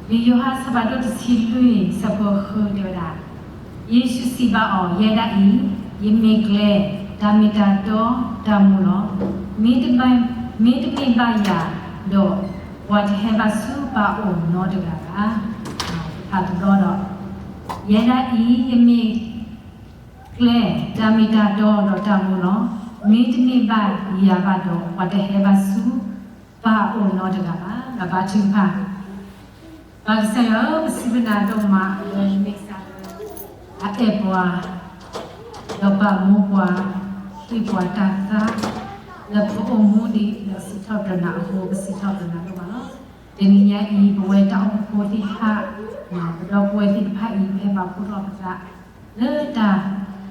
လံာ်ယိၤဟၣ်အဆၢဖးဒိၣ်တဆံလွံၢ် အဆၢဖိဃုတဲဝဲဒၣ်, ယ့ၣ်ၡူးစံးဘၣ်အီၤ, ယဲဒၣ်အံၤ, ယမ့ၢ်ကျဲ, တၢ်မ့ၢ်တၢ်တီ, တၢ်မူလီၤ. မ့တမ့ၢ်ဘၣ်ယၤဒီး ပှၤတဟဲဘၣ်ဆူပၢ်အအိၣ်နီတဂၤဘၣ်. ဖးတဘျီဒီး, ယဲဒၣ်အံၤ, ယမ့ၢ်ကျဲ, တၢ်မ့ၢ်တၢ်တီဒီးတၢ်မူလီၤ. မ့တမ့ၢ်ဘၣ်ယၤဘၣ်ဒီး ပှၤတဟဲဘၣ်ဆူပၢ်အအိၣ်နီတဂၤဘၣ်. လၢဘါထုကဖၣ်, ပၢ်ကစၢ်ယွၤဧၢ, ပစံးဘျုးနၤဒိၣ်မးလၢနမ့ၢ်ကစၢ်လၢ အအဲၣ်ပှၤ, ဒီးပာ်မူပှၤ, ဟ့ၣ်ပှၤတၢ်သါ, လၢပအိၣ်မူဒံးဒီးစံးထီၣ်ပတြၢၤနၤအဃိ ပစံးထီၣ်ပတြၢၤနၤဒိၣ်မးလီၤ. တနံၤညါအံၤ ပဝဲတၢ်အိၣ်ဖှိၣ်ဖိသ့ၣ်တဖၣ်, ပဒီပုၢ်ဝဲၢ်သ့ၣ်တဖၣ်အံၤ ပဟဲပာ်ဖှိၣ်ထီၣ်ပသး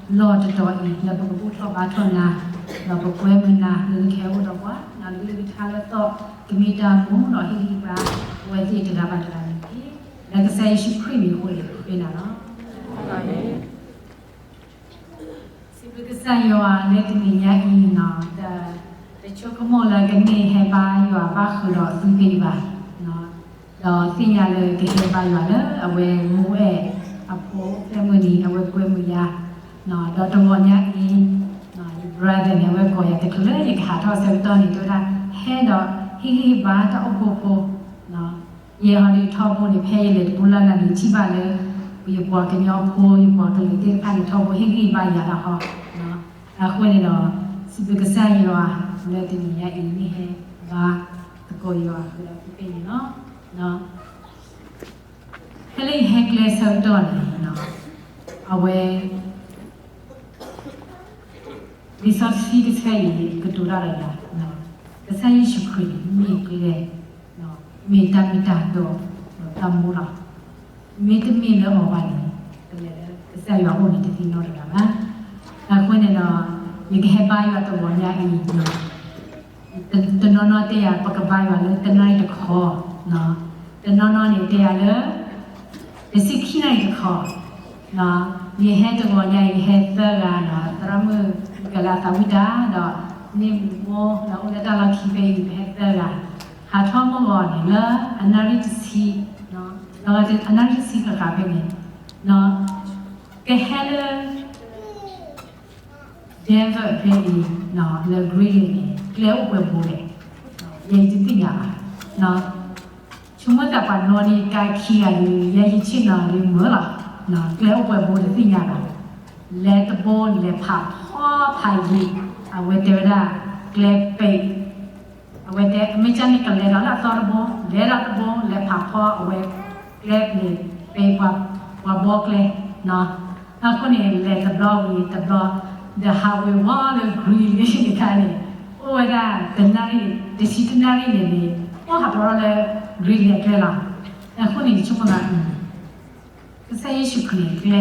လၢတၢ်လီၢ်တတီၤအံၤ လၢပကဘူၣ်ထီၣ်ဘါထီၣ်နၤ, ဒီးပကွဲမုာ်နၤလၢနကဟဲအိၣ်ဒီးပှၤ, နကလုၢ်ကထါလၢသီၣ် ကမ့ၢ်တၢ်မူဒီးဟ့ၣ်ဂံၢ်ဟ့ၣ်ဘါ ပဝဲသ့ၣ်တဂၤဘၣ်တဂၤန့ၣ်တက့ၢ်. လၢကစၢ်ယ့ၣ်ၡူးခရံာ်မံၤအဃိန့ၣ် ပဃ့နၤလီၤ. စံးဘျုးကစၢ်ယွၤလၢတနံၤညါအံၤ, တဆိကမိၣ်လၢကန့ၢ်ဟဲဘါယွၤဘၣ်ဃုာ်ဒီးသုဖဲအံၤဘၣ်, ဒီးသ့ၣ်ညါလၢကဟဲဘါယွၤလၢအဝဲမူအဲၣ်အဖိဖဲမုၢ်နံၤ အဝဲကွဲမုာ်ယၤ, ဒီးတဂီၤညါအံၤ, ယ brother န့ၣ် အဝဲကိးယၤတချုးလၢယကဟးထီၣ်ဆၢကတီၢ်န့ၣ် တဲဝဲဒၣ် ဟဲဒီးဟ့ၣ်ဂံၢ်ဟ့ၣ်ဘါတၢ်အိၣ်ဖှိၣ်ဖိ, ယဲဟီဒုးထီဘိန့ၣ် ဖဲယလဲၤတပူၤလၢ်လၢ်န့ၣ် ထံၣ်ဘၣ်လၢ ယပှၤကညီဖိ ယပှၤကလုာ်သ့ၣ်တဖၣ်န့ၣ် ထီဘိဟ့ၣ်ဂံၢ်ဟ့ၣ်ဘါယၤတၢ်ဃီ, အဃိန့ၣ်ဒီး စံးဘျုးကစၢ်ယွၤလၢတနံၤညါအံၤ မ့ၢ်ဟဲဘါသကိးယွၤဃုာ်ဒီးသုဖဲန့ၣ်လီၤ. ဖဲလၢယဟဲကျဲဆၢကတီၢ်န့ၣ်, အဝဲ လံာ်စီဆှံတဆၢအံၤ ကတိၤတၢ်ဒီးယၤ, ကစၢ်ယ့ၣ်ၡူးခရံာ်န့ၣ် မ့ၢ်ကျဲ, မ့ၢ်တၢ်မ့ၢ်တၢ်တီ, ဒီးတၢ်မူလီၤ. မ့တမ့ၢ်လၢအီၤဘၣ်န့ၣ်, ပလဲၤလၢကစၢ်ယွၤအအိၣ်န့ၣ် တသ့နီတဂၤဘၣ်. အဃိန့ၣ်ဒီး ယကဟဲဘါယွၤတဂီၤညါအံၤ, တနီၤနီၤတဲယၤ ပကဘါယွၤလၢတနၣ်ရံၣ်တခီ, တနီၤနီၤန့ၣ်တဲယၤလၢ တဆံခံနၣ်ရံၣ်တခီ, ယဟဲတဂီၤညါအံၤ ယဟဲသၢဂၤဒီး သရၣ်မုၣ်ကလၤသးဝံၣ်တၢ် ဒီး န့ၢ်မူဘိ ဒီးအိၣ်လၢတၢ်လီၢ်ခံဖဲအံၤ ပဟဲသၢဂၤ, ဟးထီၣ်မုၢ်ဂီၤန့ၣ် လၢအနၣ်ရံၣ်တဆံ, ဒီးအနၣ်ရံၣ်တဆံဃၣ်ဃၣ်ဖဲန့ၣ်, ကဟဲလၢ Denver ဖဲအံၤ, လၢ Greeley န့ၣ် ကျဲအိၣ်ပှဲၤဘိလဲၣ်, ယဲယတသ့ၣ်ညါဘၣ်. ဆိကမိၣ်သးပှၤနီၣ်န့ၢ်ကါခံဂၤဒီး ယဲယဆ့ၣ်နီၤဒီးမုာ်လီၤ, ကျဲအိၣ်ပှဲၤဘိတသ့ၣ်ညါဘၣ်. လဲၤတဘိလဲၤဖးဖီဖးယံၤ, အဝဲတဲဝဲဒၣ် ကျဲပဲး အဝဲတဲ မ့ၢ်ကန့ၣ် ကလဲၤဒီးလၢအသီတဘိ, လဲၤဒီးတဘိ လဲၤဖးဖီ အဝဲကျဲန့ၣ် ပဲပှၤဘီကျဲ, အဃိန့ၣ် လဲၤတဘျီဝံၤတဘျီ, ဒီးဟးဝ့ၤဝီလၢ Greeley န့ၣ်ခါန့ၣ် အိၣ်ဝဲဒၣ်တနၣ်ရံၣ် တဆံတနၣ်ရံၣ်န့ၣ်န့ၣ် အိၣ်ဟးဖျိးလၢ Greeley အကျဲလီၤ. အဃိန့ၣ် ဆိကမိၣ်သး ကစၢ်ယ့ၣ်ၡူးခရံာ်န့ၣ် ကျဲ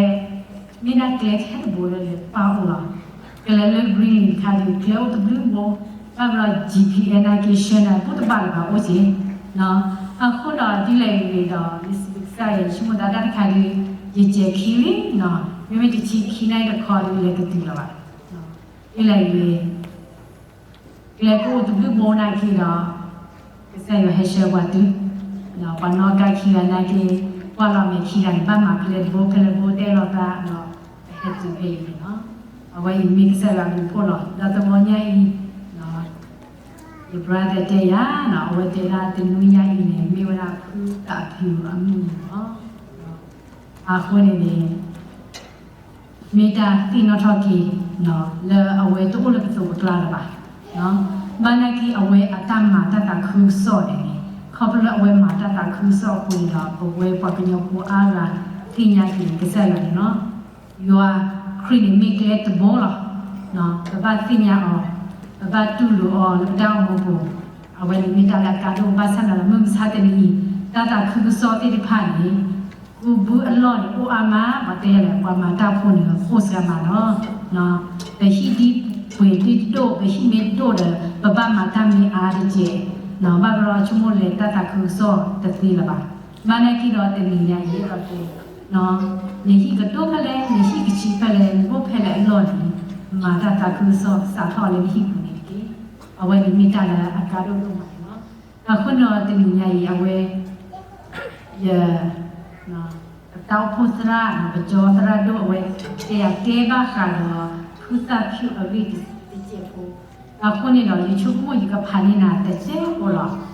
မ့ၢ်ဒၣ်ကျဲထဲတဘိလၢလဲၤပာ်အိၣ်လီၤ. ကလဲၤလၢ Greeley ခါဒီး ကျဲအိၣ်တဘျုးဘိ, ဘၣ်ဘျီ GPS နာ်က့ ဆှၢနၤ ဘူၣ်တဘၣ်လၢၤဘၣ်အိၣ်က့ၤ, အဃိဒီးဒ်လဲၣ်ဂ့ၤဒီး ယစံးဘျုးကစၢ်ယွၤ ယဆိကမိၣ်သးတၢ်တခါဒီး ယစဲၤခံလံ, မ့မ့ၢ်တဆံခံနၣ်ရံၣ်တခီဒီး လဲၤတတုၤလၢၤဘၣ်. ဒ်လဲၣ်ဂ့ၤ ကျဲကအိၣ်တဘျုးဘိနာ်က့ဒီး ကစၢ်ယွၤဟဲဆှၢပှၤတုၤ, ပှၤနီၣ်ကါခံဂၤနာ်က့ ကွၢ်လီၤမဲာ်ခံဂၤန့ၣ် ဘၣ်မၤဖဲလဲၣ်တဘိဖဲလဲၣ်တဘိတဲလိာ်သးဒီး ပဟဲတုၤဖဲအံၤန့ၣ်လီၤ. အဝဲအံၤမ့ၢ်ကစၢ်ယွၤအဘျုးအဖှိၣ်လီၤ. ဒီးတဂီၤညါအံၤ ယ brother တဲယၤ, အဝဲတဲဒၣ်တနွံညါအံၤန့ၣ် မ့ၢ်ဝဲဒၣ်ဖုသးဖၠူၤအမုၢ်နံၤလီၤ. အဃိန့ၣ်န့ၣ် မ့ၢ်တၢ်သ့ၣ်နီၣ်ထီၣ်က့ၤ လၢအဝဲတအိၣ်လၢပသိးပကျါလၢၤဘၣ်. ဘၣ်နာ်က့ အဝဲအတၢ်မၤတၢ်သးခုကစီၣ်န့ၣ်န့ၣ် ခီဖျိလၢအဝဲမၤတၢ်သးခုကစီၣ်အဃိန့ၣ်ဒီး ပဝဲပှၤကညီဖိအါဂၤသ့ၣ်ညါက့ၤကစၢ်ယွၤန့ၣ်လီၤ. ယွၤခရံာ်န့ၣ်မ့ၢ်ကျဲတဘိလီၤ. ပဘၣ်သ့ၣ်ညါအီၤ, ပဘၣ်တူၢ်လိာ်အီၤလၢပတၢ်အိၣ်မူပူၤ, အဝဲန့ၣ်မ့ၢ်တၢ်လၢအကါဒိၣ်ဘၣ်ဆၣ်န့ၣ်လီၤ. မုၢ်မဆါတနံၤအံၤ တၢ်သးခုကစီၣ်သ့ၣ်တဖၣ်န့ၣ် ကူးဘုအလီၢ်န့ၣ် အိၣ်အါမး, ပှၤတဲလဲၣ် ပှၤမၤတၢ်ဖိန့ၣ် အိၣ်စှၤမးလီၤ. ပဟံၣ်ဒ်ပှ့ၤဒ်တဒိၣ်, ပဟံၣ်မ့ၢ်ဒိၣ်ဒီး ပဘၣ်မၤတၢ်မ့ၢ်အါတက့ၢ်, ဘၣ်ဘျီဆိကမိၣ်လဲၤတၢ်သးခုကစီၣ်တသ့လၢၤဘၣ်. ဘၣ်နာ်က့ဒီးတနံၤညါအံၤဒီး နဟံၣ်ကဒိၣ်ဖဲလဲၣ်, နဟံၣ်ကဆူၣ်ဖဲလဲၣ်, နအိၣ်ဖဲလဲၣ်အလီၢ်န့ၣ် မၤတၢ်သးခုကစီၣ်စးထီၣ်လၢနဟံၣ်ပူၤန့ၣ်တက့ၢ်. အဝဲန့ၣ်မ့ၢ်တၢ်လၢအကါဒိၣ်ဒိၣ်မးန့ၣ်လီၤ. အဃိန့ၣ်ဒီးတနံၤညါအံၤ အဝဲ ယ ပတၢ်အိၣ်ဖှိၣ်သရၣ် ပကၠီသရၣ်ဒိၣ်အဝဲ တဲယၤတဲဘၣ်ဃးဒီး ဖုသၣ်ဖၠူၣ်အဂ့ၢ်တစဲးဖိ, အဃိန့ၣ်ဒီး ယဆိကမိၣ်ယကဖးန့ၢ်နၤတစဲးဖိလီၤ.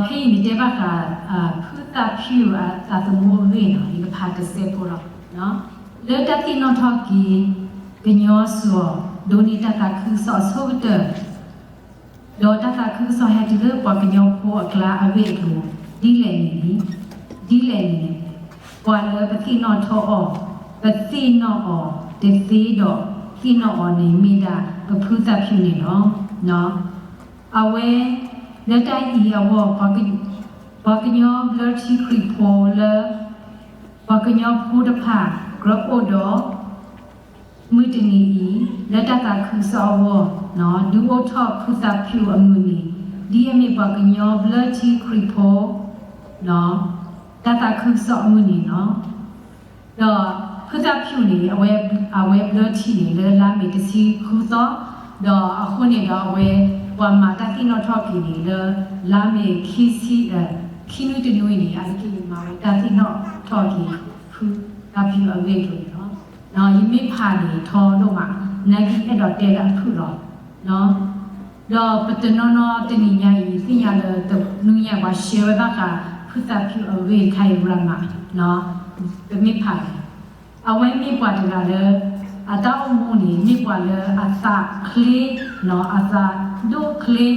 ဖဲအံၤန့ၣ်တဲဘၣ်ဃး ဖုသၣ်ဖၠူၣ်အသးသမူအဂ့ၢ်န့ၣ် ယကဖးတစဲးဖိလီၤ. လၢတၢ်သ့ၣ်နီၣ်ထီၣ်က့ၤ ကညီစှီၤ ဒိးန့ၢ်တၢ်သးခုကစီၣ်အဆိကတၢၢ် ဒီးတၢ်သးခုကစီၣ်ဟဲတုၤလၢပှၤကညီဖိအကျါအဂ့ၢ်အကျိၤ ဒ်လဲၣ်န့ၣ်, ဒ်လဲၣ်န့ၣ်, ပှၤလၢပသ့ၣ်နီၣ်ထီၣ်အီၤ, ပသ့ၣ်နီၣ်အီၤတသ့ဒီး သ့ၣ်နီၣ်အီၤန့ၣ် မ့ၢ်ဒၣ်ပဖုသၣ်ဖၠူၣ်န့ၣ်လီၤ. အဝဲ လၢတၢ်အံၤအဂီၢ် ပှၤကညီဘျၢထံခရံာ်ဖိလၢ ပှၤကညီဖိတဖၣ် ကြၢးအိၣ်ဒီး မုၢ်တနံၤအံၤ လၢတၢ်သးခုကစီၣ်အဂီၢ် ဒုးအိၣ်ထီၣ်ဖုသၣ်ဖၠူၣ်အမုၢ်နံၤ ဒ်အမ့ၢ်ပှၤကညီဘျၢထံခရံာ်ဖိ တၢ်သးခုကစီၣ်အမုၢ်နံၤလီၤ. ဒီးဖုသၣ်ဖၠူၣ်န့ၣ် အဝဲဘျၢထံန့ၣ် လၢလါမ့ၤတဆံဃုသီ, ဒီးအဃိန့ၣ်ဒီးအဝဲ ပှၤမၤတၢ်သ့ၣ်နီၣ်ထီၣ်က့ၤန့ၣ် လၢလါမ့ၤခံဆံ ခံနွံတနွံန့ၣ် အါတက့ၢ်န့ၣ် မၤဝဲတၢ်သ့ၣ်နီၣ်ထီၣ်က့ၤ ဖုသၣ်ဖၠူၣ်အဂ့ၢ်အကျိၤန့ၣ်လီၤ. ယမ့ၢ်ဖးန့ၣ်ထီဒိၣ်မး, နာ်က့အဲၣ်ဒိးတဲလၢအဖုၣ်လီၤ. ဒီးပတနီၤနီၤတနံၤညါအံၤ သ့ၣ်ညါလၢတနွံညါ ပှၤရှဲဝဲဘၣ်ဃး ဖုသၣ်ဖၠူၣ်အဂ့ၢ်တခါအံၤရၤမး, ပမ့ၢ်ဖးန့ၣ် အဝဲမ့ၢ်ပှၤတဂၤလၢ အတၢ်အိၣ်မူန့ၣ် မ့ၢ်ပှၤလၢအသးချ့, အသးဒိၣ်ချ့,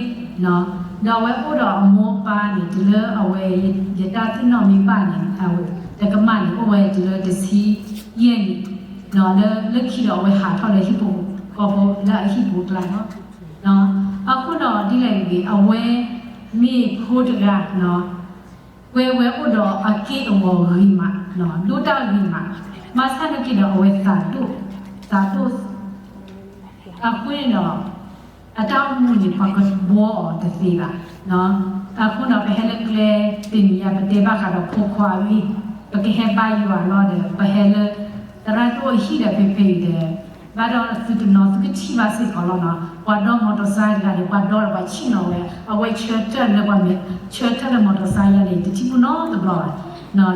ဒီးအဝဲအိၣ်ဒီးအမိၢ်အပၢ်န့ၣ် တုၤလၢအဝဲ ယတၢ်သ့ၣ်နီၣ်မ့ၢ်ဘၣ်န့ၣ် တကမၣ်န့ၣ် အိၣ်ဝဲတုၤလၢတဆံယဲၢ်နံၣ်, လၢလၢခံဒီးအဝဲဟးထီၣ်လၢဟံၣ်ဖိဃီဖိလၢအဟံၣ်ပူၤအကျါလီၤ. အဃိဒီးဒ်လဲၣ်ဂ့ၤ အဝဲမ့ၢ်ဖိတဂၤ ကွဲဝဲအိၣ်ဒီးအက့ၢ်အဂီၤဂ့ၤမး, ဒိၣ်တၢ်ဂ့ၤမး, ဘၣ်ဆၣ်နာ်က့ဒီးအဝဲသးဒိၣ်, သးဒိၣ် အဃိန့ၣ်ဒီး အတၢ်အိၣ်မူန့ၣ် ပှၤကဘှီအီၤတသ့ဘၣ်. အဃိဒီးပဟဲလၢကျဲတနံၤညါ ပတဲဘၣ်ဃးဒီးဖိခွါအဂ့ၢ်, ပကဟဲဘါယွၤလီၤဒီး ပဟဲလၢ သရၣ်ဒိၣ်အဟံၣ်ဒီးဖဲဖဲအံၤဒီး ဘၣ်ဒီးသုတနီၤသုကထံၣ်ဘၣ်စ့ၢ်ကီးလီၤနီၤ. ပှၤဒီမီတီစါတဂၤဒီး ပှၤဒီဒီးပှၤဆံၣ်နီၤဝဲ, အဝဲဆၢထၢၣ်လၢပှၤမဲာ် ဆၢထၢၣ်လၢမီတီစါယၤန့ၣ် တထံၣ်မူနီတဘျီဘၣ်.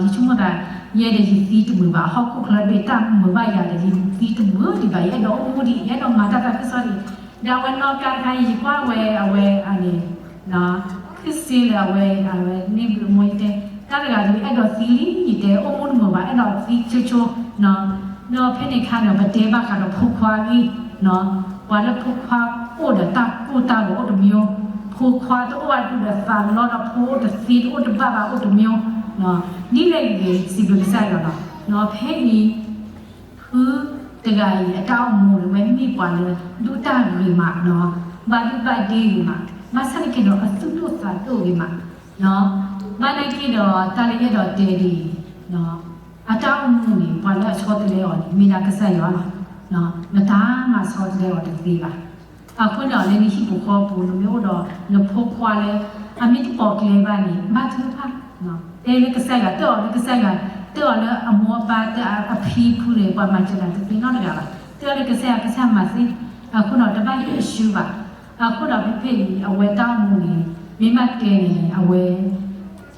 ယဆိကမိၣ်သး ယဲဒီးယသံတမုာ်ဘၣ်, ဟီၣ်ခိၣ်ချၢတဘ့ၣ်တၢ်မုာ်ဘၣ်ယၤဒီး ယသံတမုာ်ဒံးဘၣ်, ယအဲၣ်ဒိးအိၣ်မူဒံး ယအဲၣ်ဒိးမၤတၢ်သးခုကစီၣ်ဒံး, ဒီးအဝဲနီၢ်ကါတခါ ယကွၢ်ဝဲ အဝဲန့ၣ် ခုၣ်စ့လၢအဝဲ အဝဲန့ၣ်ဘျုးမိၢ်ယတဲ တၢ်တဂၤဒ် အဲၣ်ဒိးသံလံ ယတဲ အိၣ်မူတမုာ်ဘၣ် အဲၣ်ဒိးသံဆိဆိ, ဒီးဖဲန့ၣ်အခါန့ၣ် ပတဲဘၣ်ဃးဒီးဖိခွါအဂ့ၢ်, ပှၤလၢဖိခွါအိၣ်ဒီးတၢ်ကိၢ်တၢ်ဂီၤအိၣ်တမျိုး, ဖိခွါတအိၣ်ဘၣ်ဒုးဒီးသးလီဒီးဖိအိၣ်တသ့တအိၣ်တဘၣ်ဘၣ်အိၣ်တမျိုး, ဒ်လဲၣ်ဂ့ၤဂ့ၤ စံးဘျုးကစၢ်ယွၤလီၤ. ဖဲအံၤ ဖုတဂၤအံၤ အတၢ်အိၣ်မူန့ၣ် အဝဲမ့ၢ်ပှၤလၢ ဒိၣ်တၢ်ဂ့ၤမး, ဘၣ်ဒိဘၣ်ဒ့ဂ့ၤမး, ဘၣ်ဆၣ်သနာ်က့ဒီး အသူၣ်ဒိၣ်သးဒိၣ်ဂ့ၤမး, ဘၣ်နာ်က့ဒီး တၢ်လၢယအဲၣ်ဒိးတဲဒ်အံၤ, အတၢ်အိၣ်မူန့ၣ် ပှၤလၢအဆီတလဲအီၤန့ၣ် မ့ၢ်ဒၣ်ကစၢ်ယွၤလီၤ. မတၤမၤဆီတလဲအီၤတသ့ဘၣ်. အဃိန့ၣ် လၢနဟံၣ်ပူၤဃီပူၤ နမ့ၢ်အိၣ်ဒီးနဖိခွါလၢ အမ့ၢ်တပိာ်ကျဲဘၣ်န့ၣ် ဘၣ်ထုကဖၣ်, တဲလၢကစၢ်ယွၤ, တၢၢ်အီၤလၢကစၢ်ယွၤ, တၢၢ်အီၤလၢအမိၢ်အပၢ် တၢၢ်အဖံဖုန့ၣ် ပှၤမၤစၢၤနၤတသ့နီတဂၤဘၣ်. တၢၢ်လၢကစၢ်ယွၤ ကစၢ်မၤသ့, အဃိန့ၣ် တဘၣ်ဟ့ၣ်အရှုံးဘၣ်. အဃိဒီးဖဲဖဲအံၤ အဝဲတၢ်အိၣ်မူန့ၣ် မ့ၢ်ဘၣ်တဲန့ၣ် အဝဲ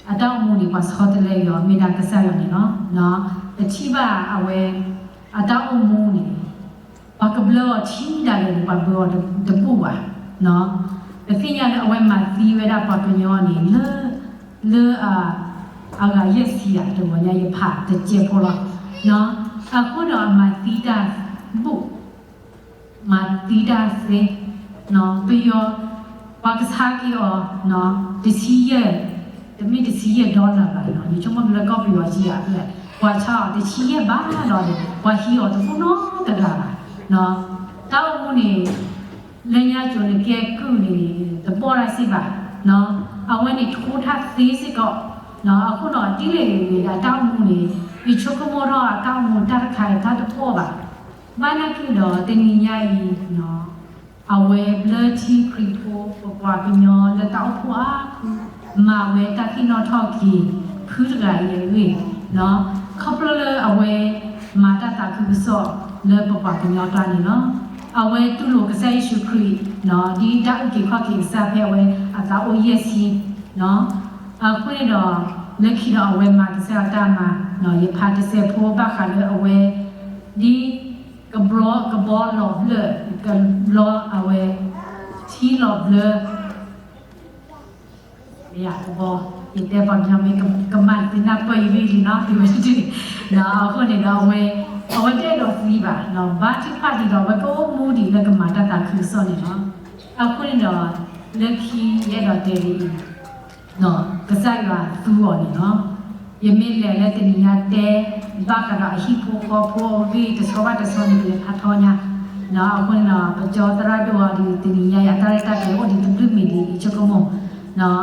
အတၢ်အိၣ်မူန့ၣ် ပှၤဆီတလဲအီၤ မ့ၢ်ဒၣ်ကစၢ်ယွၤန့ၣ်လီၤ. ပထံၣ်ဘၣ်အဝဲ အတၢ်အိၣ်မူန့ၣ် ပှၤကဘျၢအီၤထံဒၣ်လဲာ်န့ၣ် ပှၤဘျၢအီၤတဘူၣ်ဘၣ်. ပသ့ၣ်ညါလၢအဝဲမၤသံဝဲဒၣ်ပှၤကညီန့ၣ် လၢ လၢ အဂၤယဲၢ်ဆံဧါ တဂီၤညါယဖးတစဲးဖိလီၤ. အဃိဒီးအမၤသံတၢ်ဘူၣ် မၤသံတၢ်သ့, ပယီၤ ပှၤကဆါက့ၤအီၤ တဆံယဲၢ်, တမ့ၢ်တဆံယဲၢ် dollar ဘၣ်, ယဆိကမိၣ်လၢကီၢ်ပယီၤကံဧါ, ပှၤဆါအီၤတဆံယဲၢ်ဘးဒီး ပှၤဟံးအီၤတဘူၣ်နီတဂၤဘၣ်. တၢ်အိၣ်မူန့ၣ် လၢညါကၠိၤန့ၣ် ကဲကုၢ်န့ၣ် တဘီၣ်တၢ်စ့ၢ်ဘၣ်, အဝဲန့ၣ်ထိထၣ်သ့စ့ၢ်ကီး, အဃိဒီးဒ်လဲၣ်ဂ့ၤဂ့ၤဒီး တၢ်အိၣ်မူန့ၣ် ယဆိကမိၣ်ထီၣ်အတၢ်အိၣ်မူတၢ်တခါအံၤ တၢ်တဘီၣ်ဘၣ်. ဘၣ်နာ်က့ဒီး တနံၤညါအံၤ အဝဲဘျၢထံခရံာ်ဖိ ပပှၤကညီလၢတၢ်အိၣ်ဖှိၣ်အါဖု မၤဝဲတၢ်သ့ၣ်နီၣ်ထီၣ်က့ၤ ဖုတဂၤအံၤအဂ့ၢ်, ခီဖျိလၢအဝဲမၤတၢ်သးခုကစီၣ်လၢပပှၤကညီကျါန့ၣ်လီၤ. အဝဲတူၢ်လိာ်ကစၢ်ယ့ၣ်ၡူးခရံာ် ဒ်တၢ်အုၣ်က့ၤခီၣ်က့ၤကစၢ်ဖဲအဝဲအသးအိၣ်ယဲၢ်ဆံ အဃိန့ၣ်ဒီး လၢခံဒီးအဝဲမၤကစၢ်ယွၤတၢ်မၤ, ယဖးတစဲးဖိဘၣ်ဃးလၢအဝဲ ဒ်ကဘီလီၤဘျၢၣ် ကဘီအဝဲ ထံလီၤဘျၢ ကဘီ, ယတဲပှၤကညီမ့ၢ်ကမၣ်သ့ၣ်နၢ်ပၢၢ်ယဂ့ၢ်လံနီၤ တုၤဝဲတတုၤ, အဃိန့ၣ်ဒီး အဝဲတအဲၣ်ဒိးသံဘၣ်, ဘါထုကဖၣ်ဒံးဒီး အဝဲကအိၣ်မူဒံးလၢကမၤတၢ်သးခုကစီၣ်န့ၣ်လီၤ. အဃိန့ၣ်ဒီး လၢခံယအဲၣ်ဒိးတဲဒ်အံၤ ကစၢ်ယွၤသူအီၤန့ၣ်လီၤ. ယမ့ၢ်လဲၤလၢတနံၤညါတဲ ဘၣ်ဃးဒီးအဟံၣ်ဖိဃီဖိအဂ့ၢ်တဆီဘၣ်တဆီန့ၣ် ကလဲၤဖးထီညါ, အဃိန့ၣ်ဒီး ပကၠီသရၣ်ဒိၣ်အီၤဒ်တနံၤညါအံၤ အတၢ်ရဲၣ်တၢ်ကျဲၤအိၣ်ဒံးတဘျုးမံၤဒ်အံၤ ဆိကမိၣ်,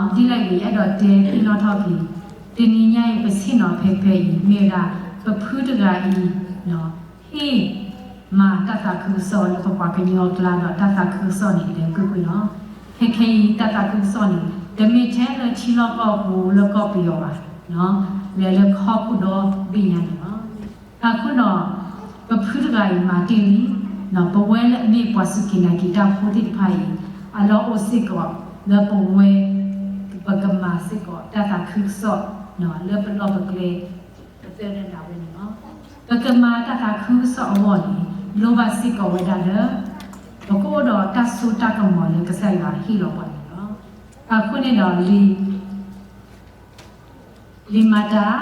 ဒ်လဲၣ်ဂ့ၤ ယအဲၣ်ဒိးတဲသ့ၣ်နီၣ်ထီၣ်က့ၤ တနံၤညါအံၤ ပဆ့ၣ်နီၤဖဲဖဲအံၤ မ့ၢ်ဝဲဒၣ် ပဖုတဂၤအံၤ ဟ့ၣ်မၤတၢ်သးခုကစီၣ်လၢပပှၤကညီအကျါဒီး တၢ်သးခုကစီၣ်န့ၣ် လဲၤကွ့ၢ်ကွ့ၢ်လီၤ. ခဲခဲအံၤ တၢ်သးခုကစီၣ်န့ၣ် တမ့ၢ်ထဲလၢထံလီၢ်ကီၢ်ပူၤလၢကီၢ်ပယီၤဘၣ်, လဲၤလၢဟီၣ်ခိၣ်ဒီဘ့ၣ်ညါန့ၣ်လီၤ. အဃိဒီး ပဖုတဂၤအံၤမၤတ့ၢ်လံ, ပဝဲလၢအမ့ၢ်ပှၤစူၢ်က့ၤနာ်က့ၤတၢ်ဖိသ့ၣ်တဖၣ်အံၤ အလီၢ်အိၣ်စ့ၢ်ကီး လၢပဝဲ ပကမၤစ့ၢ်ကီးတၢ်သးခုကစီၣ် လၢပလီၢ်ပကျဲ ပသရၣ်ဒၣ်ဝဲန့ၣ်လီၤ. ပကမၤတၢ်သးခုကစီၣ်အဂီၢ်န့ၣ် လိၣ်ဘၣ်စ့ၢ်ကီးဝဲဒၣ်လၢ ပကအိၣ်ဒီးတၢ်စိတၢ်ကမီၤလၢကစၢ်ယွၤဟ့ၣ်လီၤပှၤန့ၣ်လီၤ. အဃိန့ၣ်ဒီး လံာ်မၤတၢ် လံာ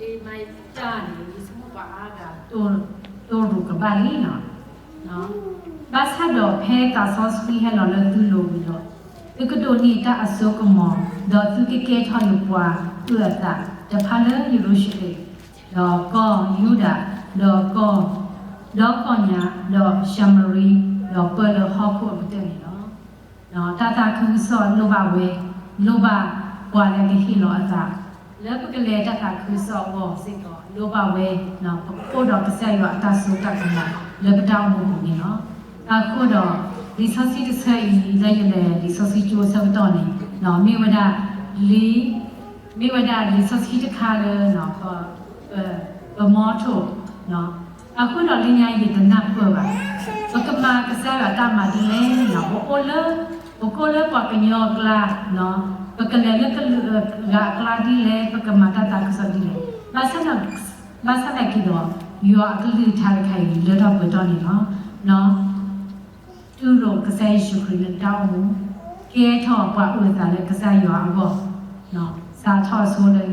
်မၤတၢ်န့ၣ် ယဆိကမိၣ်ပှၤအါဂၤ တိၢ်ရိၣ်ကဘၣ်လံနီၤ. ဘၣ်ဆၣ်ဒီးဖဲသးစီဆှံဟဲလီၤလၢသုလိၤဝံၤဒီး, သုကဒိးန့ၢ်တၢ်အစိကမီၤ, ဒီးသုကကဲထီၣ်ယပှၤအုၣ်အသးတဖၣ်လၢယရူၤၡလ့ၣ်, ဒီးကီၢ်ယူဒၤ, ဒီးကီၢ်, ဒီးကီၢ်ညါ, ဒီးၡၤမရံ, ဒီးပၢၢ်လၢဟီၣ်ခိၣ်အကတၢၢ်န့ၣ်လီၤ. တၢ်သးခုကစီၣ်လိၣ်ဘၣ်ဝဲ, လိၣ်ဘၣ်ပှၤလၢကဟ့ၣ်လီၤအသး, လၢပကလဲၤတၢ်သးခုကစီၣ်အဂီၢ်စ့ၢ်ကီး လိၣ်ဘၣ်ဝဲ, ပကအိၣ်ဒီးကစၢ်ယွၤအတၢ်စိတၢ်ကမီၤလၢပတၢ်အိၣ်မူပူၤန့ၣ်လီၤ. အဃိဒီး လံာ်စီဆှံတဆၢအံၤ လၢယလဲၤလံာ်စီဆှံကၠိအဆၢကတီၢ်န့ၣ် မ့ၢ်ဝဲဒၣ်လံ မ့ၢ်ဝဲဒၣ်လံာ်စီဆှံတခါလၢ ပ ပမီထိၣ်, အဃိဒီးလၢညါယတနၢ်ပၢၢ်ဘၣ်, ပကမၤကစၢ်ယွၤတၢ်မၤဒ်လဲၣ်, ပအိၣ်လၢ, ပကအိၣ်လၢပှၤကညီအကျါ, ပကလဲၤလၢကလုာ်ဂၤအကျါဒ်လဲၣ်, ပကမၤတၢ်သးခုကစီၣ်ဒ်လဲၣ်, ဘၣ်ဆၣ်သနာ်က့ဒီး ယွၤအကလုၢ်ကထါတခါအံၤ လၢထီၣ်ပှဲၤထီၣ်န့ၣ်လီၤ. တူၢ်လိာ်ကစၢ်ယ့ၣ်ၡူးခရံာ်လၢတၢ်အိၣ်မူ, ကဲထီၣ်ပှၤအုၣ်အသးလၢကစၢ်ယွၤအဂီၢ်, စးထီၣ်ဆိလၢနဟံၣ်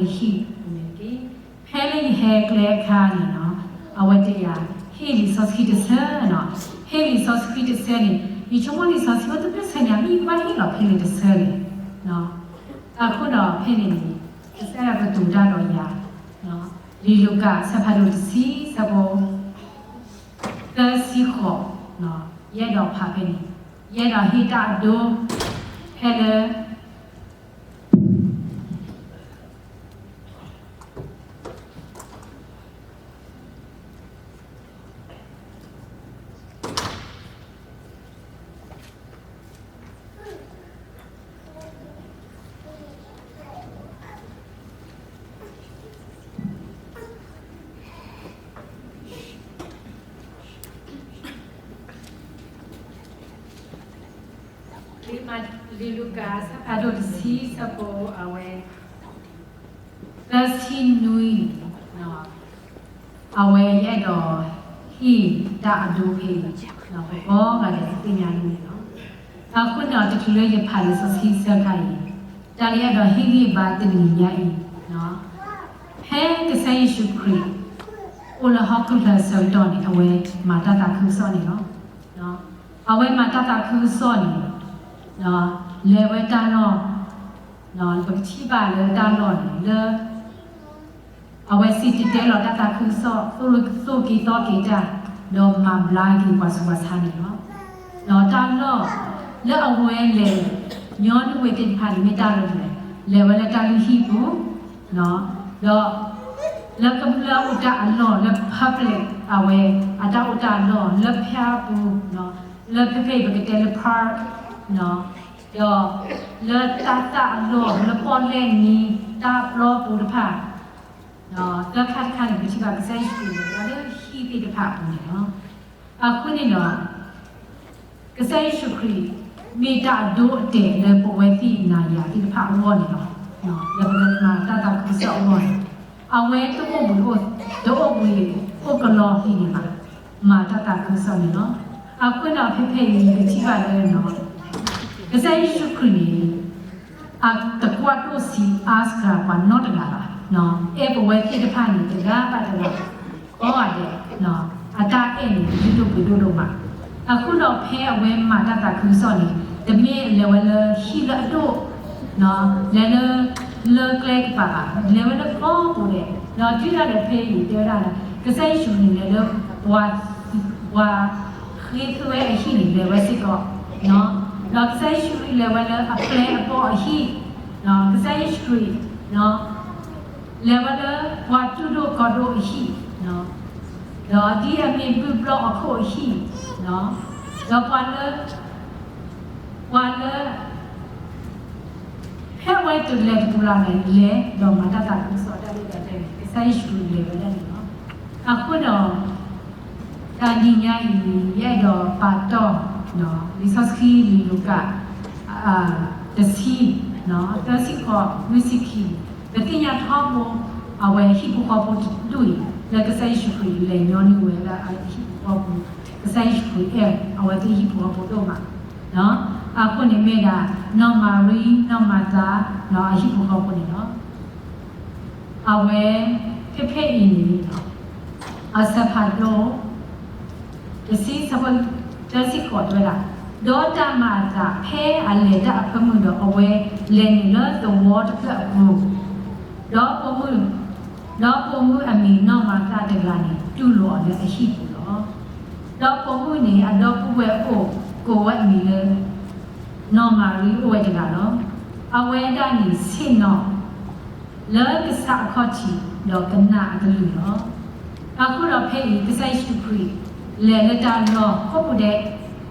န့ၣ်တက့ၢ်. ဖဲလၢယဟဲကျဲအခါန့ၣ်နီၤ, အဝဲတဲယၤ, ဟ့ၣ်လံာ်စီဆှံတဆၢနီၤ, ဟ့ၣ်လံာ်စီဆှံတဆၢန့ၣ်, ယဆိကမိၣ်လံာ်စီဆှံအိၣ်တဘျုးဆၢန့ၣ် မ့ၢ်ယဘၣ်ဟ့ၣ်လီၤဖဲလဲၣ်တဆၢလဲၣ်. အဃိဒီးဖဲန့ၣ်န့ၣ်, ကစၢ်ယွၤကတိၤတၢ်ဒီးယၤ, လံာ်လူၤကၣ်အဆၢဖးဒိၣ်တဆံ အဆၢဖိ သၢဆံဃိး, ယအဲၣ်ဒိးဖးဖဲန့ၣ်, ယအဲၣ်ဒိးဟ့ၣ်တၢ်အဒိ ဖဲလၢ လံာ်လူၤကၣ် အဆၢဖးဒိၣ်တဆံ အဆၢဖိအဝဲ သၢဆံနွံ, အဝဲယအဲၣ်ဒိးဟ့ၣ်တၢ်အဒိဖဲအံၤ, ပကိးဂၤဒဲးသ့ၣ်ညါန့ၣ်လီၤ. အဃိန့ၣ်ဒီး တချုးလၢယဖးလံာ်စီဆှံအဆၢခါအံၤ, တၢ်လၢယအဲၣ်ဒိးဟ့ၣ်ဂံၢ်ဘါတနံၤညါအံၤ, ဖဲကစၢ်ယ့ၣ်ၡူးခရံာ် အိၣ်လၢဟီၣ်ခိၣ်ချၢအဆၢကတီၢ်န့ၣ် အဝဲမၤတၢ်သးခုကစီၣ်န့ၣ်လီၤ. အဝဲမၤတၢ်သးခုကစီၣ်န့ၣ် လဲၤဝဲတၢ်လီၢ်, ပကထံၣ်ဘၣ်လၢတၢ်လီၢ်န့ၣ်လၢ အဝဲစံၣ်တဲၤတဲလီၤတၢ်သးခုကစီၣ်, သိၣ်လိသ့ၣ်က့ၤသီက့ၤတၢ်, ဒီးမၤဘျါက့ၤပှၤဆူးပှၤဆါန့ၣ်လီၤ. ဒီးတၢ်လီၢ်လၢအဝဲလဲၤညီနုၢ်ဝဲသ့ၣ်တဖၣ်န့ၣ်မ့ၢ်တၢ်လီၢ်လဲၣ်, လဲၤဝဲလၢတၢ်လုၢ်ဟံၣ်ပူၤ, ဒီး လၢကမျၢၢ်အိၣ်တၢ်အလီၢ်လၢ public အဝဲ အတၢ်အိၣ်တၢ်အလီၢ်လၢဖၠါပူၤ, လၢဖဲဖဲအံၤပကတဲလၢ park, ဒီးလၢတၢ်သၣ်အလီၢ်လၢပီၣ်လဲၣ်နံၤ တၢ်ပျီပူၤတဖၣ်, သၢခါတခါန့ၣ် ပထံၣ်ဘၣ်ကစၢ်ယ့ၣ်ၡူးခရံာ်လၢဟံၣ်သ့ၣ်တဖၣ်အပူၤန့ၣ်လီၤ. အဃိန့ၣ်ဒီး ကစၢ်ယ့ၣ်ၡူးခရံာ် မ့ၢ်တၢ်အဒိအတဲာ်လၢပဝဲသ့ၣ်နၤယၤသ့ၣ်တဖၣ်အဂီၢ်န့ၣ်လီၤ. လၢပကမၤတၢ်သးခုကစီၣ်အဂီၢ်န့ၣ်, အဝဲတအိၣ်ဘှံးအိၣ်, တအိၣ်ဘှံးအိၣ်ကလီဟံၣ်န့ၣ်ဘၣ်, မၤတၢ်သးခုကစီၣ်န့ၣ်လီၤ. အဃိန့ၣ်ဒီးဖဲဖဲအံၤန့ၣ် ပထံၣ်ဘၣ်လၢ ကစၢ်ယ့ၣ်ၡူးခရံာ်န့ၣ် အတကွၢ်ဒိၣ်ဆံးအါစှၤပှၤနီတဂၤဘၣ်. အဲၣ်ပဝဲသ့ၣ်တဖၣ်န့ၣ် တဂၤဘၣ်တဂၤ ကိးဂၤဒဲး အတၢ်အဲၣ်န့ၣ် ဒိၣ်ဒိၣ်ပှ့ၤဒိၣ်ဒိၣ်မး. အဃိဒီးဖဲအဝဲမၤတၢ်သးခုကစီၣ်န့ၣ် တမ့ၢ်လဲၤဝဲလၢဟံၣ်လၢအဒိၣ်, လဲၤလၢ လၢကျဲကပၤဘၣ်, လဲၤဝဲလၢကီၢ်ပူၤဒဲး, ဒီးတုၤဒၣ်လဲာ်ဖဲအံၤတဲဝဲဒၣ်လၢ ကစၢ်ယ့ၣ်ၡူးန့ၣ် လဲၤလၢ ပှၤ ပှၤဃ့သွဲအဟံၣ်န့ၣ် လဲၤဝဲစ့ၢ်ကီး, ဒီးကစၢ်ယ့ၣ်ၡူးခရံာ်လဲၤဝဲလၢအပျဲၢ်အဘီၣ်အဟံၣ်, ကစၢ်ယ့ၣ်ၡူးခရံာ် လဲၤဝဲလၢပှၤတူၢ်ဒိၣ်ကီၤဒိၣ်အဟံၣ်, ဒီးဒ်အမ့ၢ်ဘုၣ်ဘျီၣ်အခိၣ်အဟံၣ်, ဒီးပှၤလၢ ပှၤလၢ ဖဲအဝဲတလဲၤတပူၤလၢ်န့ၣ် လဲၤဒီးမၤတၢ်သးခုကစီၣ်တၢ်လၢတၢ်ကျဲန့ၣ် ကစၢ်ယ့ၣ်ၡူးခရံာ်လဲၤဝဲဒၣ်န့ၣ်လီၤ. အဃိဒီး တနံၤညါအံၤ ယအဲၣ်ဒိးပာ်တီၢ် လံာ်စီဆှံလံာ်လူၤကၣ် တဆံ သၢဆံဃိး လွံၢ်ဆံခံ, ပသ့ၣ်ညါထီဘိ အဝဲဟံၣ်ဖိဃီဖိတဒူၣ်အံၤ လၢကစၢ်ယ့ၣ်ၡူးခရံာ်လဲၤညီနုၢ်ဝဲဒၣ် အဟံၣ်ဖိဃီဖိ, ကစၢ်ယ့ၣ်ၡူးခရံာ်အဲၣ်အဝဲသ့ၣ်ဟံၣ်ဖိဃီဖိဒိၣ်မး, အဃိန့ၣ်မ့ၢ်ဒၣ် နီၢ်မၤရံ နီၢ်မၤသၤ အဟံၣ်ဖိဃီဖိန့ၣ်လီၤ. အဝဲ ဖဲဖဲအံၤန့ၣ် အဆၢဖးဒိၣ် တဆံ ဆၢဖိ သၢဆံဃိးတဲဝဲဒၣ်, ဒီးတၢ်မၤအသးဖဲအလဲၤတၢ်အဖၢမုၢ်ဒီး အဝဲလဲၤနုာ်လၢသဝီတဖျၢၣ်အပူၤ, ဒီးပိာ်မုၣ်, ဒီးပိာ်မုၣ်အမံၤနီၢ်မၤသၤတဂၤန့ၣ် တူၢ်လိာ်အီၤလၢအဟံၣ်ပူၤလီၤ. ဒီးပိာ်မုၣ်န့ၣ် အဒီပုၢ်ဝဲၢ်အိၣ်ကိးဝဲအမံၤလၢ နီၢ်မၤရံအိၣ်ဝဲတဂၤလီၤ. အဝဲဒၣ်န့ၣ်ဆ့ၣ်နီၤ လၢကစၢ်အခီၣ်ထံး ဒီးကနၣ်အကလုၢ်လီၤ. အဃိဒီးဖဲအံၤ ကစၢ်ယ့ၣ်ၡူးခရံာ် လဲၤလၢတၢ်လီၢ်ကိးပူၤဒဲး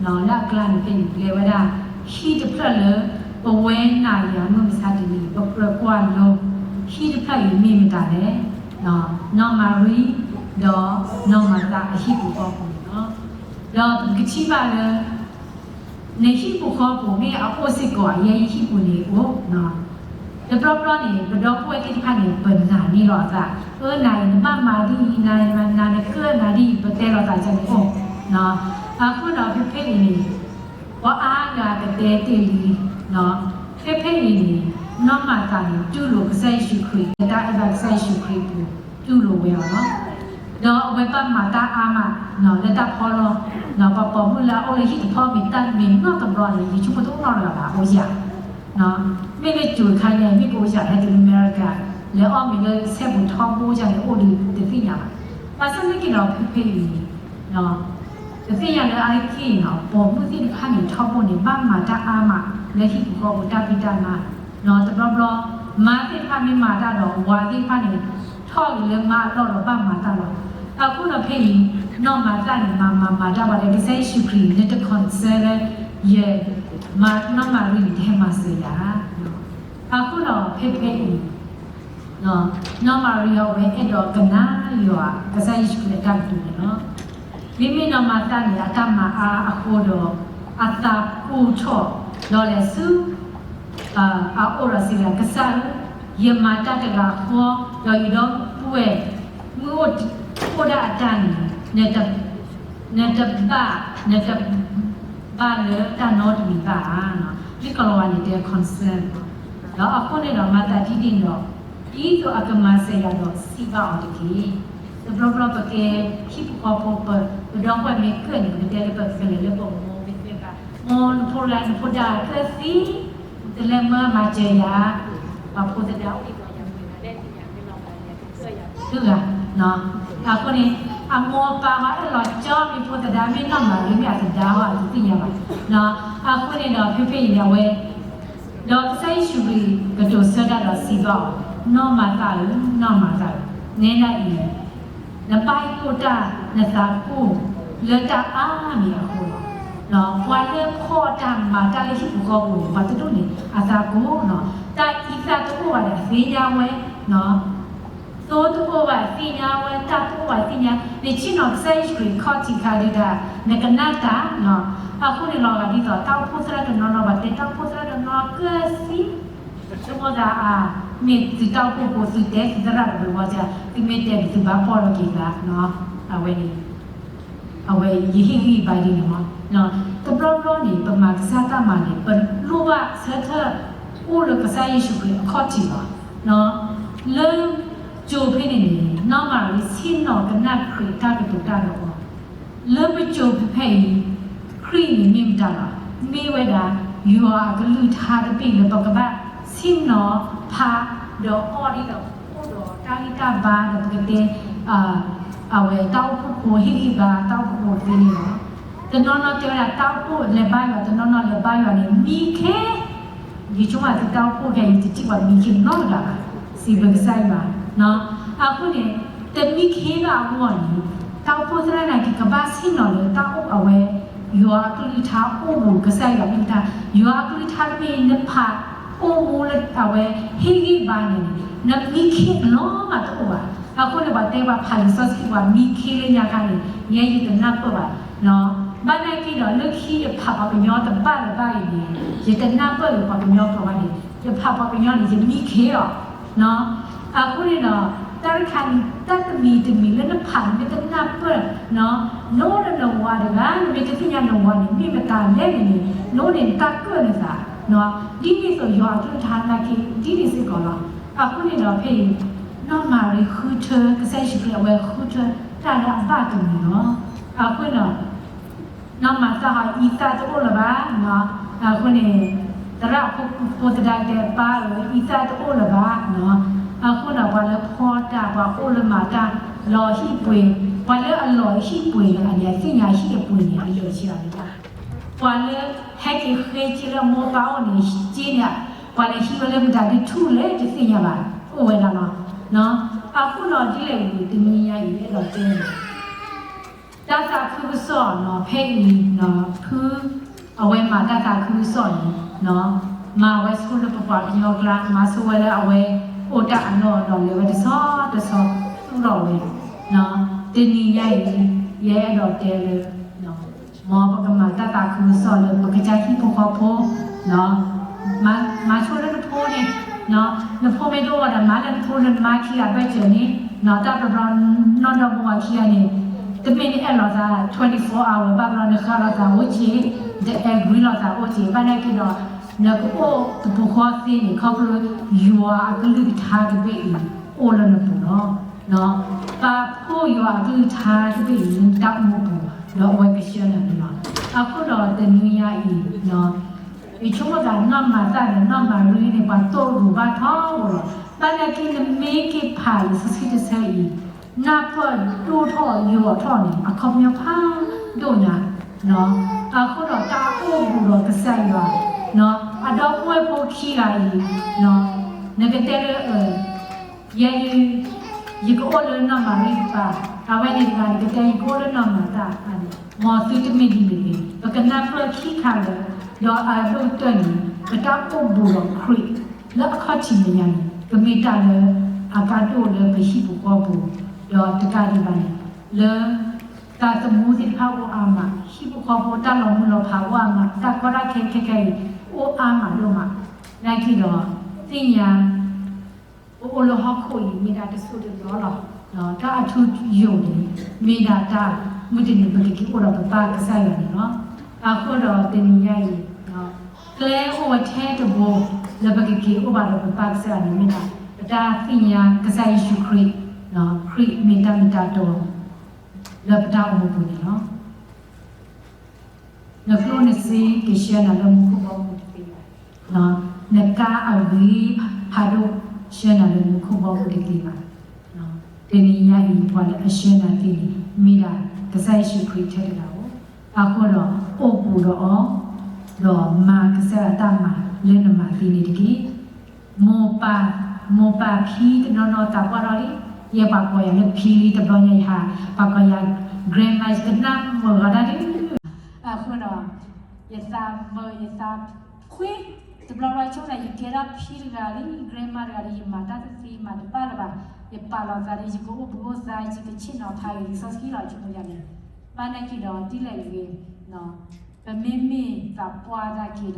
လၢအကျါန့ၣ်ဖဲန့ၣ် လဲၤဝဲဒၣ် ဟံၣ်တဖျၢၣ်လၢ ပဝဲနၤယၤမုၢ်မဆါတနံၤ ပကြၢးကွၢ်လိ ဟံၣ်တဖျၢၣ်အံၤမ့ၢ်မတၤလဲၣ်, နီၢ်မၤရံ ဒီးနီၢ်မၤသၤအဟံၣ်ပူၤဃီပူၤန့ၣ်လီၤ. ဒီးပကထံၣ်ဘၣ်လၢ နဟံၣ်ပူၤဃီပူၤမ့ၢ်အအိၣ်စ့ၢ်ကီး ယဲယဟံၣ်ပူၤန့ၣ်အိၣ်, တဘျီဘျီန့ၣ် ပဒီပုၢ်ဝဲၢ်သ့ၣ်တဖၣ်န့ၣ် ပနာ်န့ၢ်လီၤအသး, အၢ နၤအံၤနဘၣ်မၤဒ်အံၤ, နၤနၤနကၢၣ်နၤဒ်အံၤ ပတဲလီၤသးဒ်န့ၣ်အိၣ်, အဃိဒီးဖဲဖဲအံၤန့ၣ် ပှၤအါဂၤကတဲတ့ၢ်လံ, ဖဲဖဲအံၤန့ၣ် နီၢ်မၤသၤန့ၣ် တူၢ်လိာ်ကစၢ်ယ့ၣ်ၡူးခရံာ် လၢတၢ်အဲၣ်ဘၣ်ကစၢ်ယ့ၣ်ၡူးခရံာ်အပူၤ တူၢ်လိာ်ဝဲအီၤလီၤ. ဒီးအဝဲဘၣ်မၤတၢ်အါမး လၢတၢ်ဖီလီၢ်, ပှၤပိာ်မုၣ်လၢအအိၣ်လၢဟံၣ်တဖီမ့ၢ်တၢ်မ့ၢ်နီတဘျီန့ၣ် ယဆိကမိၣ်တအိၣ်နီတဂၤဘၣ် အိၣ်ယၤ, မ့ၢ်လၢကၠိၤတခါညါ မ့ၢ်ကအိၣ်ယၤဟဲတုၤလၢအမဲရကၤ လဲၤအီၣ်မ့ၤလၢဆဲးပူၤထီဘိယၤန့ၣ် အိၣ်ဒီးတသ့ၣ်ညါဘၣ်. ဘၣ်ဆၣ်သနာ်က့ဒီးဖဲဖဲအံၤန့ၣ် ပသ့ၣ်ညါလၢအါတက့ၢ်န့ၣ် ပိာ်မုၣ်သ့ၣ်တဖၣ်န့ၣ် ထီဘိန့ၣ် ဘၣ်မၤတၢ်အါမး လၢဟံၣ်ပူၤဃီပူၤတၢ်ဖံးတၢ်မၤ, တဘျီဘျီ မါသ့ၣ်တဖၣ်မ့ၢ်မၤတၢ်ဒီး ဝၤသ့ၣ်တဖၣ်န့ၣ် ထီၣ်က့ၤလၢမါအလီၢ်ဒီးဘၣ်မၤတၢ်လီၤ. အဃိဒီးဖဲအံၤ နီၢ်မၤသၤန့ၣ် မၤမၤမၤတၢ်ဝဲလၢ ကစၢ်ယ့ၣ်ၡူးခရံာ်န့ၣ် တ concern လၢ ယ မါ နီၢ်မၤရံန့ၣ် တဟဲမၤစၢၤယၤ. အဃိဒီးဖဲဖဲအံၤ နီၢ်မၤရံအဝဲအဲၣ်ဒိးကနၣ်ယွၤ ကစၢ်ယ့ၣ်ၡူးခရံာ်အတၢ်ကတိၤန့ၣ်လီၤ. မ့မ့ၢ်နီၢ်မၤသၤန့ၣ် အတၢ်မၤအါအဃိဒီး အသးကိၢ်ထီၣ် ဒီးလဲၤဆူ အအိၣ်ဒီးစံးဝဲ ကစၢ်ဧၢ, ယမၤတၢ်တဂၤဃီ ဒီးယဒီပုၢ်ဝဲၢ် မုၢ်အိၣ်ဒၣ်အတၢ်န့ၣ် နတဘၣ် နတဘၣ်လၢတၢ်နီတမံၤဘၣ်ဧါ. လၢကိၤလၤဝါန့ၣ်တဲ concern ဒီးအဃိန့ၣ်ဒီး မၤသၤဒ်န့ၣ်ဒီး ဒ်သိးအကမၤစၢၤယၤဒီးစံးဘၣ်အီၤတက့ၢ်. တဘျီဘျီပကဲဟံၣ်ဖိဃီဖိ ပဒီပုၢ်ဝဲၢ်မ့ၢ်ကၢၣ်န့ၣ် ပကတဲလၢပကလဲၤလၢပမိၢ်မ့ၢ်သ့ဘၣ်, မိၢ်နဖိလၢနဖိဒါကသံ, တလဲၤမၢမၤစၢၤယၤ, ပှၤဖိသဒါအိၣ်ဒ်သိးယၤပှဲၤဂၤလဲၣ်, သ့ၣ်ညါမ့ၢ်လီၤဂာ်လဲၣ်, တကၢၢ်ယၤ, အဃိန့ၣ်, အမိၢ်အပၢ်ဟီအဲၣ်လီၤကၠီမ့ၢ်ဖိသဒါမ့ၢ်နီၢ်မၤရံမ့ၢ်အသဒါဟီ အတသ့ၣ်ညါဘၣ်, အဃိန့ၣ်ဒီးဖဲဖဲအံၤန့ၣ်အဝဲ ဒီးကစၢ်ယ့ၣ်ၡူးခရံာ်ကတိၤဆၢတၢ်ဒီးစံးဘၣ်အီၤ, နီၢ်မၤသၤဧၢ, နီၢ်မၤသၤဧၢ, နဲဒၣ်အံၤ, နပၢ်ဟ့ၣ်တၢ်နသးကိၢ်လၢတၢ်အါမံၤအဃိလီၤ. ပှၤလၢဖှီၣ်တၢ်မၤတၢ်လၢဟံၣ်ပူၤဃီပူၤန့ၣ် ပှၤတဒူၣ်န့ၣ် အသးကိၢ်, တၢ်အံသၣ်တအိၣ်ဘၣ်ဒီးအသ့ၣ်ညါဝဲ, သိတအိၣ်ဘၣ်အသ့ၣ်ညါဝဲ, တၢ်တအိၣ်ဘၣ်အသ့ၣ်ညါ, နဆ့ၣ်နီၤကစၢ်ယ့ၣ်ၡူးခရံာ်ခီၣ်ထံးခါဒုးဒၣ်, နကနၣ်တၢ်, အဃိန့ၣ်လီၤဂာ်ဒ်သိး တၢ်အိၣ်ဖှိၣ်သရၣ်တနီၤနီၤ ပှၤတဲတၢ်အိၣ်ဖှိၣ်သရၣ်တနီၤကသံ ဆိကမိၣ်သးအါ, မ့ၢ်သုတၢ်အိၣ်ဖှိၣ်ဖိသုတဲသုသရၣ်တဘျီဘျီ, သုမ့ၢ်တဲသုဘၣ်ပီၢ်လီၤက့ၤသး, အဝဲန့ၣ်, အဝဲယဟ့ၣ်ဂံၢ်ဘါဒ်န့ၣ်မး, တဘျီဘျီန့ၣ် ပမၤကစၢ်တၢ်မၤန့ၣ် ပလိၣ်ဘၣ်ဆၢထၢၣ်အိၣ်လၢကစၢ်ယ့ၣ်ၡူးခရံာ်အခီၣ်ထံးလီၤ. လၢ ကၠိဖဲန့ၣ်န့ၣ် နီၢ်မၤရံဆ့ၣ်နီၤကနၣ်ခရံာ်တၢ်ကတိၤတၢ်ဒီးအီၤ, လၢပကၠိဖဲဖဲအံၤ, ခရံာ်န့ၣ်မ့ၢ်မတၤလီၤ, မ့ၢ်ဝဲဒၣ် ယွၤအကလုၢ်ကထါတဘ့ၣ်လၢပကဘၣ်ဆ့ၣ်နီၤ, ဖး, ဒီးအီၣ်ဒ်သိးအိၣ်ဒီးတၢ်ဂံၢ်တၢ်ဘါဒီးပကတဲ, အဝဲတၢ်အိၣ်ဖှိၣ်ဖိဟ့ၣ်ဂံၢ်ဘါတၢ်အိၣ်ဖှိၣ်ဖိသ့န့ၣ်လီၤ. တနီၤနီၤတဲဝဲဒၣ်တၢ်အိၣ်ဖှိၣ်လဲၤဘါယွၤ, တနီၤနီၤလဲၤဘါယွၤန့ၣ် မံခ့ ယဆိကမိၣ်သုတၢ်အိၣ်ဖှိၣ်ခဲအံၤ ယတထံၣ်ပှၤမံခ့နီတဂၤဘၣ်, စံးဘျုးကစၢ်ယွၤ, အဃိန့ၣ်, တမံခ့ဘၣ်အဂီၢ်န့ၣ်, တၢ်အိၣ်ဖှိၣ်သရၣ်န့ၣ် ကဘၣ်ဆ့ၣ်နီၤလၢတၢ်အိၣ်အဝဲ, ယွၤအကလုၢ်ကထါအိၣ်ဘူးကစၢ်ယွၤအကလုၢ်ကထါ, ယွၤအကလုၢ်ကထါတမ့ၢ်နဖးအိၣ်မူလၢအဝဲ, ဟ့ၣ်ဂံၢ်ဘါန့ၣ်, နမံခ့အလီၤမးတအိၣ်ဘၣ်, အဃိန့ၣ်ပှၤတဲပှၤဖးလံာ်စီဆှံပှၤမံခ့လၢညါခါန့ၣ် ယဲယတနၢ်ပၢၢ်ဘၣ် ဘၣ်နာ်က့ဒီးလၢခံယဖးပှၤကညီတဘၣ်လၢၤဘၣ်အံၤန့ၣ်, ယတနၢ်ပၢၢ်လၢပှၤကညီကျိာ်ဘၣ်န့ၣ်, ယဖးပှၤကညီန့ၣ် ယမံခ့လီၤ. အဃိန့ၣ်ဒီး, တၢ်တခါန့ၣ် တၢ်တမံၤတမံၤလၢနဖးန့ၣ်မ့ၢ်တနၢ်ပၢၢ်, နအိၣ်လၢနဝၤတဂၤ နမ့ၢ်တသ့ၣ်ညါနဝၤန့ၣ် မ့ၢ်မတၤလဲၣ်န့ၣ်န့ၣ်, နအိၣ်န့ၣ်နတၢ်ကၢၣ်နသး, ဒ်န့ၣ်အသိးယွၤအကလုၢ်ကထါနာ်က့ ဒ်န့ၣ်စ့ၢ်ကီးလီၤ. အဃိန့ၣ်ဒီးဖဲအံၤ, နီၢ်မၤရံဃုထၢ ကစၢ်ယ့ၣ်ၡူးခရံာ်အဝဲဃုထၢတၢ်လၢအဘၣ်တမံၤလီၤ. အဃိန့ၣ်ဒီး နီၢ်မၤသၤဟီ အံသၣ်တအိၣ်လၢၤဘၣ်, အဃိန့ၣ်, သရၣ်ဖိသဒါတဲပၢ်ဧၢ အံသၣ်တအိၣ်လၢၤဘၣ်, အဃိန့ၣ်ဒီး ပှၤလၢဖှီၣ်တၢ် ပှၤအိၣ်လၢမၤတၢ်လီၤဟံၣ်ပှ့ၤ, ပှၤလၢအလီၤဟံၣ်ပှ့ၤန့ၣ် အန့ၣ်အသ့ၣ်ညါဟံၣ်အပှ့ၤန့ၣ် အလၢာ်ဆံးအီၤန့ၣ်, ပှၤလၢဟဲက့ၤဃ့က့လၢမိၢ်ပၢ်အိၣ်န့ၣ် က့န့ၣ်, ပှၤလၢဟံးဝဲလၢမတၤဒုးထူၣ်လဲၣ်တသ့ၣ်ညါဘၣ်, အိၣ်ဝဲဒၣ်လီၤ. အဃိန့ၣ်ဒီးဒ်လဲၣ်ဂ့ၤ တနံၤညါအံၤအဲၣ်ဒိးတဲန့ၣ် တၢ်သးခုကစီၣ်နီၤ ဖဲအံၤ, ဖု, အဝဲမၤတၢ်သးခုကစီၣ်န့ၣ်, မၤဝဲဆိလၢပပှၤကညီကျါ မၤဆိဝဲလၢအဝဲအိၣ်တၢ်အနီၢ်ဒီးလဲၤဝဲတဆီတဆီ, သူၣ်ထီၣ်ဝဲ, တနံၤညါအံၤ, ယအဲၣ်ဒိးတဲလၢ မ်ပကမၤတၢ်သးခုကစီၣ်လၢပကစၢ်ဟံၣ်ဖိဃီဖိ, မၤဆိလၢနဖိန့ၣ်, နဖိမ့ၢ်တအိၣ်ဒီး မၤလၢနဖိလၢနမါခံဂၤဘၣ်စၢၤန့ၣ်, တၢ်တဘျီနီၢ်ဒီမါဝၤခံဂၤန့ၣ်, တမ့ၢ်နအဲၣ်လိာ်သး twenty-four hour ဘၣ်ဘျီနဃၣ်လိာ်သးအိၣ်က့ၤ, နအဲကရံလိာ်သးအိၣ်က့ၤ ဘၣ်နာ်က့ဒီး, နကအိၣ်တပူၤဃီသ့န့ၣ် ခီဖျိယွၤအကလုၢ်ကထါတဘ့ၣ်အံၤ အိၣ်လၢနပူၤလီၤ. ပာ်ဖှိၣ်ယွၤအကလုၢ်ကထါတဘ့ၣ်အံၤလၢနတၢ်အိၣ်မူပူၤ, ဒီးအဝဲကဆှၢနၤန့ၣ်လီၤ. အဃိဒီးတနံၤညါအံၤ, ယဆိကမိၣ်သးနီၢ်မၤသၤဒီးနီၢ်မၤရံန့ၣ် ပှၤသိၣ်လိဘၣ်ထီဘိလီၤ. ဘၣ်နာ်က့နမ့ၢ်က့ၤဖးလံာ်စီဆှံတဆၢအံၤ, နၢ်ပၢၢ်ဒိၣ်ထီၣ်ယိာ်ထီၣ်န့ၣ် အခီပညီဖးဒိၣ်ညါ, အဃိဒီးတၢ်အိၣ်ဘူးဒီးကစၢ်ယွၤ, အဒီပုၢ်ဝဲၢ်ဖိခံဂၤအံၤ, နကတဲလၢ ယဲဒၣ်, ယကအိၣ်လၢနီၢ်မၤရံတပၤ, အဝဲန့ၣ်တဂၤန့ၣ် ကတဲယကအိၣ်လၢနီၢ်မၤသၤန့ၣ်, မ်သုတမ့ၢ်ဒ်န့ၣ်တဂ့ၤ. ပကနၢ်ပၢၢ်ခံခါလၢ, ဒီးအဒိၣ်ကတၢၢ်န့ၣ်, ပတၢ်အိၣ်ဘူးဒီးခရံာ်လၢအခီၣ်ထံးမဲာ်ညါန့ၣ် ကမ့ၢ်တၢ်လၢအကါဒိၣ်လၢပဟံၣ်ဖိဃီဖိပူၤ, ဒီးတကးဒံးဘၣ်န့ၣ်, လၢ သးသမူသ့ၣ်တဖၣ်အိၣ်အါမး, ဟံၣ်ဖိဃီဖိတၢ်လီၤမုၢ်လီၤဖးအိၣ်အါမး, တၢ်ကီတၢ်ခဲခဲခဲအံၤ အိၣ်အါမးဒိၣ်မး, နာ်က့ဒီး, သ့ၣ်ညါ ပအိၣ်လၢဟီၣ်ခိၣ်အံၤ မ့ၢ်ဒၣ်တစိၢ်တလီၢ်လီၤ. တၢ်အထူအယိာ်န့ၣ်, မ့ၢ်ဒၣ်တၢ်မုၢ်တနံၤပကက့ၤအိၣ်ဒီးပပၢ်ကစၢ်ယွၤန့ၣ်လီၤ. အဃိဒီးတနံၤညါအံၤ, ကျဲအိၣ်ဝဲထဲတဘိ, လၢပကက့ၤအိၣ်ဘၣ်ဒီးပပၢ်ကစၢ်ယွၤန့ၣ်မ့ၢ်ဒၣ်, ပတၢ်သ့ၣ်ညါကစၢ်ယ့ၣ်ၡူးခရံာ်, ခရံာ်မ့ၢ်တၢ်မ့ၢ်တၢ်တီ, လၢပတၢ်အိၣ်မူပူၤန့ၣ်လီၤ. နကျိၣ်နစ့ကဆှၢနၤလၢမူခိၣ်ဘီမုၢ်တသ့ဘၣ်. နကါအဂ့ၤဖးဒိၣ်ဆှၢနၤလၢမူခိၣ်ဘီမုၢ်တသ့ဘၣ်. တနံၤညါအံၤ ပှၤလၢအဆှၢနၤသ့န့ၣ် မ့ၢ်ဒၣ်ကစၢ်ယ့ၣ်ၡူးခရံာ်ထဲတဂၤဧိၤ. အဃိဒီး အိၣ်ဘူးဒီးအီၤ, ဒီးမၤကစၢ်ယွၤတၢ်မၤလၢနမၤသ့န့ၣ်တက့ၢ်. မိၢ်ပၢ်, မိၢ်ပၢ်ဖံတနီၤနီၤသးပှၢ်ထီၣ်လံ, ယဲပှၤကိးယၤလၢဖံလံတဘျီညါယဟး, ပှၤကိးယၤ grandma ယကနၣ်မုာ်ဂီၤဒၣ်ဒုး. အဃိဒီး ယသးမုာ်ယသးဖှံ, တဘျီဘျီဆိကမိၣ် ယကဲဒၣ်ဖံတဂၤလံ grandma တဂၤလံ ယမၤတၢ်တသ့မၤတဘၣ်လၢၤဘၣ်, ယပာ်လီၤသးလၢ ယကအိၣ်ဘှံးအိၣ်သါ ယကဆ့ၣ်နီၤဖးဂ့ၤ လံာ်စီဆှံလီၤ ဆိကမိၣ်ယၤန့ၣ်, ဘၣ်နာ်က့ၤဒီး ဒ်လဲၣ်ဂ့ၤ ပမ့မ့ၢ်သးပှၢ်တၢ်က့ၤဒီး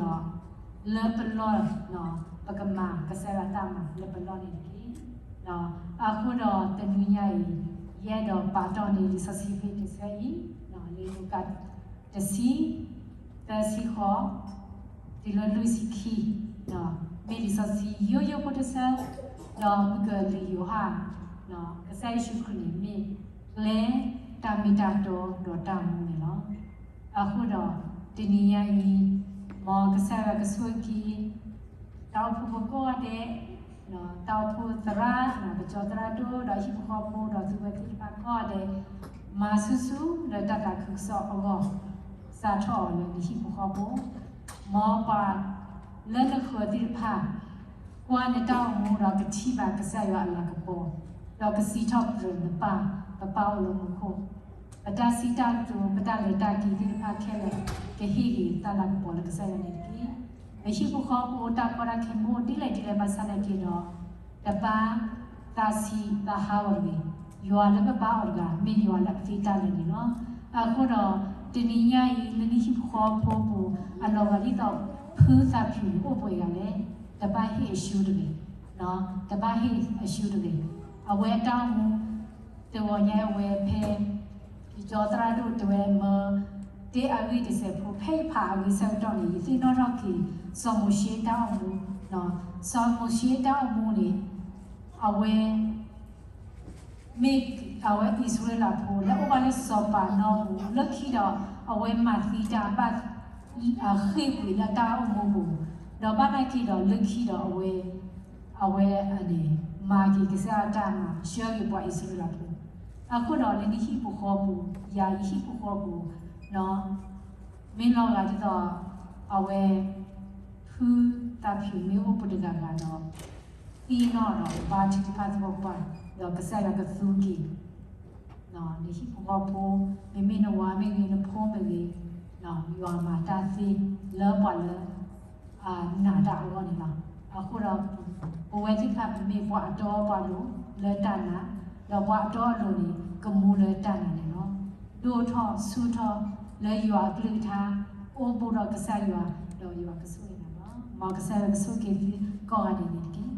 လၢပလီၢ် ပကမၤကစၢ်ယွၤတၢ်မၤလၢပလီၢ်န့ၣ်တက့ၢ်. အဃိဒီးတနံၤညါအံၤ ယအဲၣ်ဒိးပာ်တီၢ်န့ၢ်လံာ်စီဆှံဖဲတဆၢအံၤ, လံာ်လူၤကၣ် တဆံ သၢဆံဃိး တုၤလၢလွံၢ်ဆံခံ, မ့ၢ်လံာ်စီဆှံယိယိဖိတဆၢ, ဒီးမုၢ်ကလံၤယိၤဟၣ်, ကစၢ်ယ့ၣ်ၡူးခရံာ်န့ၣ်မ့ၢ် ကျဲ တၢ်မ့ၢ်တၢ်တီဒီးတၢ်မူန့ၣ်လီၤ. အဃိဒီး တနံၤညါအံၤ မ်ကစၢ်ယွၤကဆိၣ်ဂ့ၤ တၢ်အိၣ်ဖှိၣ်ဖိကိးဂၤဒဲး, တၢ်အိၣ်ဖှိၣ်သရၣ်, ကၠီသရၣ်ဒိၣ်ဒီးဟံၣ်ဖိဃီဖိဒီးသုဝဲသ့ၣ်တဖၣ်ကိးဂၤဒဲး, မၤဆူၣ်ဆူၣ်လၢတၢ်သးခုကစီၣ်အဂီၢ်, စးထီၣ်အီၤလၢနဟံၣ်ဖိဃီဖိ, မ်ပှၤလၢနဃၢၤသ့ၣ်တဖၣ် ကွၢ်နတၢ်အိၣ်မူဒီးကထံၣ်ဘၣ်ကစၢ်ယွၤအလၤကပီၤ, ဒီးကစံးထီၣ်ပတြၢၤနပၢ်, ပပၢ်အိၣ်လၢမူခိၣ်, ပတၢ်စံးတၢ်ကတိၤ ပတၢ်လဲၤတၢ်က့ၤသ့ၣ်တဖၣ်ခဲလၢာ် ကဟ့ၣ်ဂ့ၤတၢ်လၤကပီၤလၢကစၢ်ယွၤန့ၣ်တက့ၢ်. ပဟံၣ်ဖိဃီဖိတၢ်ကီတၢ်ခဲမ့ၢ်အိၣ်ဒ်လဲၣ်ဒ်လဲၣ်ဘၣ်ဆၣ်သနာ်က့ဒီး တဘၣ်သးဆံးသးဟးဂီၤတဂ့ၤ, ယွၤလၢပဘါအီၤတဂၤ မ့ၢ်ယွၤလၢအသ့တၢ်လၢာ်န့ၣ်လီၤ. အဃိဒီး တနံၤညါအံၤ လၢနဟံၣ်ဖိဃီဖိပူၤ အလီၤဂာ်ဒ်သိး ဖုသးဖုၣ်န့ၣ်အိၣ်ပှဲၤဂၤလဲၣ်, တဘၣ်ဟ့ၣ်အရှုံးတဂ့ၤ, တဘၣ်ဟ့ၣ်အရှုံးတဂ့ၤ. အဝဲအတၢ်အိၣ်မူ တဂီၤညါအဝဲဖဲ ကၠီသရၣ်ဒိၣ်တဲဝဲ မ့ၢ်တ့အဂ့ၢ်တစဲးဖိ ဖဲယဖးအဂ့ၢ်ဆၢကတီၢ်န့ၣ် ယသ့ၣ်နီၣ်ထီၣ်က့ၤ စီၤမိၤၡ့တၢ်အိၣ်မူ, စီၤမိၤၡ့တၢ်အိၣ်မူန့ၣ် အဝဲ မ့ၢ်အဝဲအံၣ်စရ့လးဖိ လၢအအိၣ်ဘၣ်လၢစီၤပၤနီၢ်ပူၤ လၢခံဒီး အဝဲမၤသံတၢ်ဘၣ် ဃ့ၢ်ကွံာ်လၢတၢ်အိၣ်မူပူၤ, ဒီးဘၣ်နာ်က့ၤဒီးလၢခံဒီးအဝဲ အဝဲန့ၣ် မၤက့ၤကစၢ်ယွၤတၢ်မၤ ဆှၢက့ၤပှၤအံၣ်စရ့လးဖိ. အဃိဒီးလၢနဟံၣ်ဖိဃီပူၤ ယၤအံၤဟံၣ်ဖိဃီပူၤ မ့ၢ်လီၤဂာ်ဒ်သိး အဝဲ ဖုသးဖုၣ်မ့ၢ်အိၣ်ပူၤတဂၤဂၤဒီး သ့ၣ်နီၣ်ဒီးဘါထုကဖၣ်သပှၢ်ပှၢ် ဒီးကစၢ်ယွၤကသူက့ၤ နဟံၣ်ဖိဃီဖိ မ့မ့ၢ်နဝၤမ့ၢ်ဂ့ၤ နဖိမ့ၢ်ဂ့ၤ ယွၤမၤတၢ်သ့လၢပှၤလၢ နာ်တၢ်အဂီၢ်န့ၣ်လီၤ. အဃိဒီး ပဝဲသ့ၣ်တဖၣ်ပမ့ၢ်ပှၤအတီပှၤလိၤလၢတၢ်နာ်, ဒီးပှၤအတီအလိၤန့ၣ် ကမူလၢတၢ်နာ်န့ၣ်လီၤ. ဒိၣ်ထီၣ်ဆူၣ်ထီၣ်လၢယွၤအကလုၢ်ကထါ, အိၣ်ဘူးဒီးကစၢ်ယွၤ, ဒီးယွၤကဆိၣ်ဂ့ၤနၤလီၤ. မ်ကစၢ်ယွၤကဆိၣ်ဂ့ၤသုကိးဂၤဒဲးန့ၣ်တက့ၢ်.